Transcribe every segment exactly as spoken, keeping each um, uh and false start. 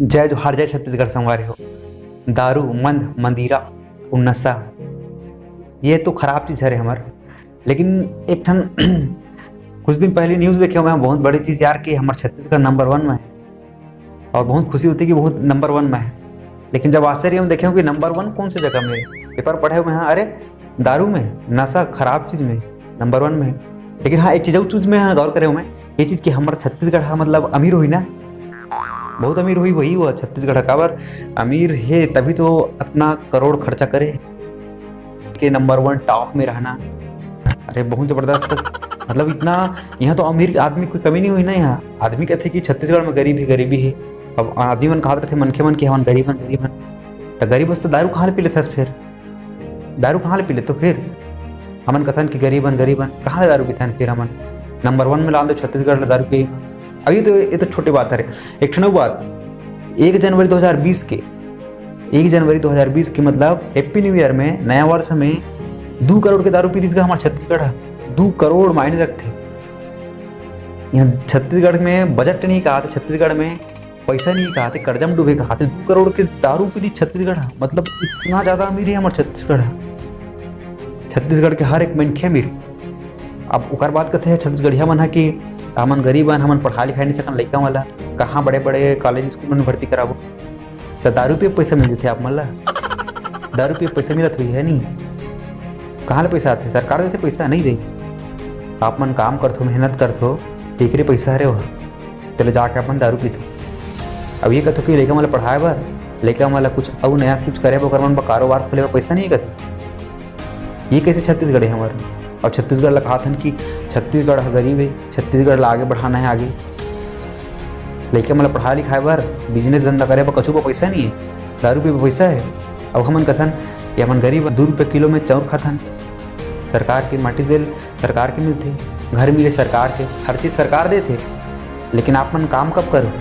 जय जोहार, जय छत्तीसगढ़ संगवारी हो। दारू, मंद, मंदीरा अउ नशा, ये तो खराब चीज हरे हमर। लेकिन एक ठन कुछ दिन पहले news देखे हँव मैं, बहुत बड़ी चीज यार, कि हमर छत्तीसगढ़ number one में है और बहुत खुशी होथे कि बहुत number one में है। लेकिन जब आश्चर्य में देखे हँव कि number one कौन से जगह में, paper पढ़े हँव मैं, हाँ, अरे दारू में, नशा, खराब चीज में number one में है। लेकिन हाँ, एक चीज अउ चीज में, हाँ, गौर करे हँव मैं, ये चीज कि हमर छत्तीसगढ़ ह मतलब अमीर होही ना, बहुत अमीर होही, वही हुआ छत्तीसगढ़ ह। काबर अमीर हे तभी तो अतना करोड़ खर्चा करे के number one top में रहना। अरे बहुत जबरदस्त, मतलब इतना यहाँ तो अमीर आदमी कोई कमी नहीं होही ना। यहाँ आदमी कथे कि छत्तीसगढ़ में गरीब ही गरीबी हे। अब आदमी मन कहत रथे, मनखे मन, कि हमन गरीब हन, गरीब हन, त गरीब बस तो दारू कहाँ ले पी लेथस फिर? दारू कहाँ ले पी लेथो फिर? हमन कथन कि गरीब हन, गरीब हन, कहाँ ले दारू पीथन फिर हमन? Number one में लान दो छत्तीसगढ़ ले दारू पी। अब ये तो, ये तो छोटे बात हरे। एक ठन अउ बात, एक जनवरी दो हज़ार बीस के, एक जनवरी दो हज़ार बीस के मतलब Happy New Year में, नया वर्ष में दू करोड़ के दारू पी दिस गा हमर छत्तीसगढ़ ह। दू करोड़ मायने रखथे। यहाँ छत्तीसगढ़ में budget नहीं कहाथे, छत्तीसगढ़ में पैसा नहीं कहाथे, कर्जा में डूबे कहाथे, दू करोड़ के दारू पी दिस छत्तीसगढ़ ह। मतलब इतना ज्यादा अमीर है हमर छत्तीसगढ़ ह। छत्तीसगढ़ के हर एक मनखे अमीर। अब ओकर बात कथे छत्तीसगढ़िया मन ह कि हमन गरीब हन, हमन पढ़ाई लिखाई नहीं सकन, लइका मन ला कहाँ बड़े बड़े college school में भर्ती कराबो। त दारू पी के पैसा मिल जथे आप मन ला? दारू पी के पैसा मिलत होही है नहीं? कहाँ ले पैसा आथे? सरकार देथे पैसा? नहीं दे। आप मन काम करथो, मेहनत करथो, तेकरे पैसा हरे वह। तेला जाके अपन दारू पीथो। अब ये कथो कि लइका मन ला पढ़ाए बर, लइका मन ला कुछ अउ नया कुछ करे बर, ओकर मन बर कारोबार खोले बर पैसा नहीं कथो। ये कैसे छत्तीसगढ़ है हमारा? और छत्तीसगढ़ ला कहाथन कि छत्तीसगढ़ ह गरीब है, छत्तीसगढ़ ला आगे बढ़ाना है, आगे लइका मन ला पढ़ाए लिखाए बर, business धंधा करे बर, कछु बर पैसा नहीं है, दारू पी बर पैसा है। अब हमन कथन कि हमन गरीब हन, दू रुपये किलो में चाउर खाथन, सरकार के माटी तेल सरकार के मिलथे, घर मिले सरकार के, हर चीज सरकार देथे, लेकिन आप मन काम कब करो?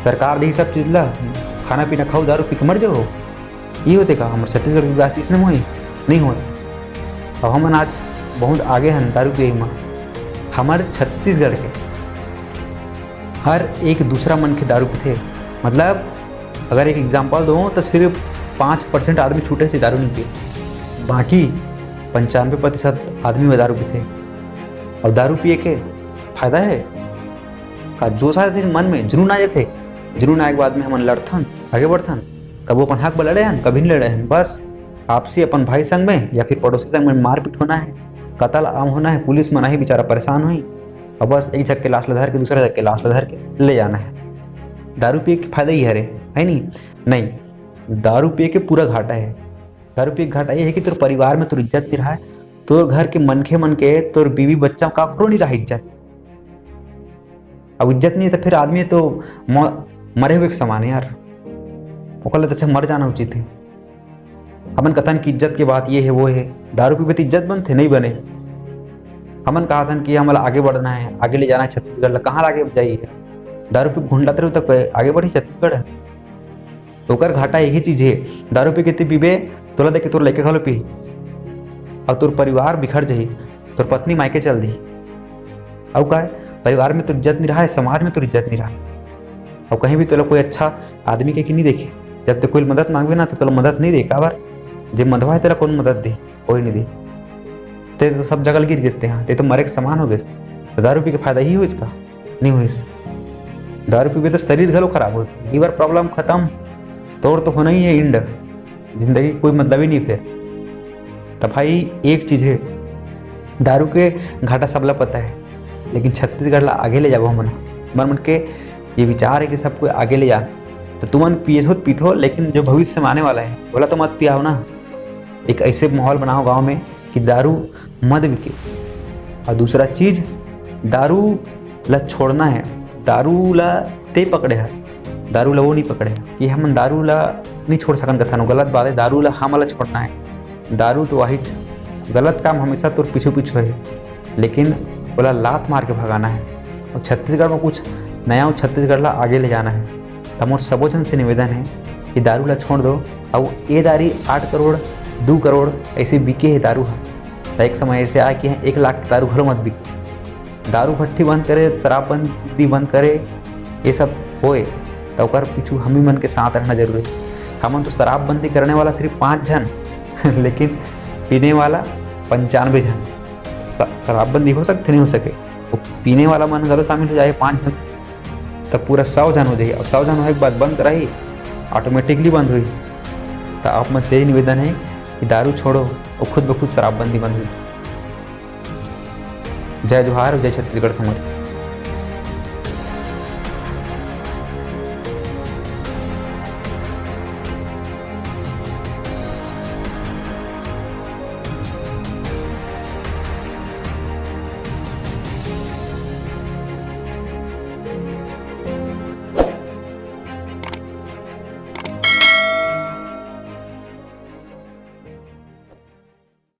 सरकार देही सब चीज ला, खाना पीना खाओ, दारू पी के मर जाओ। ये होथे का हमर छत्तीसगढ़ के विकास इसने होही? नहीं होय। अब हमन आज बहुत आगे हन दारू पीए म। हमर छत्तीसगढ़ के हर एक दूसरा मनखे दारू पीथे। मतलब अगर एक example दूँ तो सिर्फ पाँच percent आदमी छूटे हे दारू नहीं पिए, बाकी पंचानवे प्रतिशत आदमी वो दारू पीथे। और दारू पिए के फायदा है का? जोश आ जाथे मन में, जुनून आ जाथे। जुनून आए के बाद में हमन लड़थन, आगे बढ़थन। कबो अपन हक बर लड़े हन, कभी नहीं लड़े हन। बस आपसी अपन भाई संग में या फिर पड़ोसी संग में मारपीट होना है, कतल आम होना है, पुलिस मन आही, बेचारा परेशान होही, और बस एक झक के लाश ला धर के, दूसरा झक के लाश ला धर के ले जाना है। दारू पिए के फायदा ही हरे, है नहीं? नहीं, दारू पिए के पूरा घाटा है। दारू पिए के घाटा ये है कि तोर परिवार में तोर इज्जत नहीं रहा है, तोर घर के मनखे मन के, तोर बीवी बच्चा काकरो नहीं रहा इज्जत। अब इज्जत नहीं है तो फिर आदमी तो म-, मरे हुए के समान है यार। ओकर ले तो अच्छा मर जाना उचित है। हमन कथन कि इज्जत के बात ये है, वो है। दारू पीबे तो इज्जत बनथे? नहीं बने। हमन कहाथन कि हमला आगे बढ़ना है, आगे ले जाना है छत्तीसगढ़ ला। कहाँ ला आगे जाइए? दारू पी घुंडत रहो तक आगे बढ़ी छत्तीसगढ़ है। ओकर घाटा यही चीज है, दारू पी के ते पीबे, तोला देख के तोर लइका घलो पीही, और तोर परिवार बिखर जही, तोर पत्नी मायके चल दी। अउ काय? परिवार में तोर इज्जत नहीं रहा है, समाज में तोर इज्जत नहीं रहा है, और कहीं भी तोला कोई अच्छा आदमी के कि नहीं देखे। जब ते कोई मदद मांगबे ना, तो तोला मदद नहीं दे। काबर? जे मधवा है, तेला कौन मदद दे? कोई नहीं दे। ते तो सब जगह गिर गिस ते, हाँ, ते तो मरे के समान हो गिस। तो दारू पी के फायदा ही हो इसका? नहीं होइस। दारू पीबे तो शरीर घलो खराब होथे, liver problem खत्म, तोर तो होना ही है end, जिंदगी कोई मतलब ही नहीं फिर। तो भाई एक चीज है, दारू के घाटा सबला पता है, लेकिन छत्तीसगढ़ ला आगे ले जाबो हमन। हमर मन के ये विचार है कि सबको आगे ले जा। तो तुमन पियथो तो पीथो, लेकिन जो भविष्य में आने वाला है, ओला तो मत पियाओ ना। एक ऐसे माहौल बनाओ गांव में कि दारू मत बिके। और दूसरा चीज, दारू ला छोड़ना है, दारू ला ते पकड़े हस, दारू ला वो नहीं पकड़े हस। कि हमन दारू ला नहीं छोड़ सकन कथन, वो गलत बात है। दारू ला हमन ला छोड़ना है। दारू तो वहीच, गलत काम हमेशा तोर पीछू पीछू है, लेकिन ओला लात मार के भगाना है। और छत्तीसगढ़ में कुछ नया और छत्तीसगढ़ ला आगे ले जाना है। त मोर सबो झन से निवेदन है कि दारू ला छोड़ दो। अउ ए दारी आठ करोड़, दू करोड़ ऐसे बिके हे दारू ह। त एक समय ऐसे आए कि एक लाख के दारू घलो मत बिके। दारू भट्टी बंद करे, शराबबंदी बंद करे, ये सब होए, त ओकर पीछू हमी मन के साथ रहना जरूरी हे। हमन तो शराबबंदी करने वाला सिर्फ पाँच झन, लेकिन पीने वाला पंचानबे झन। स-, शराबबंदी हो सकथे, नहीं हो सके, वो पीने वाला मन घलो शामिल हो जाए, पाँच झन, तब पूरा सौ झन हो जाही। और सौ झन होए के बाद बंद कराही, automatically बंद होही। त आप मन से यही निवेदन हे कि दारू छोड़ो और खुद ब खुद शराबबंदी बंद होही। जय जोहार, जय छत्तीसगढ़ समर्थ।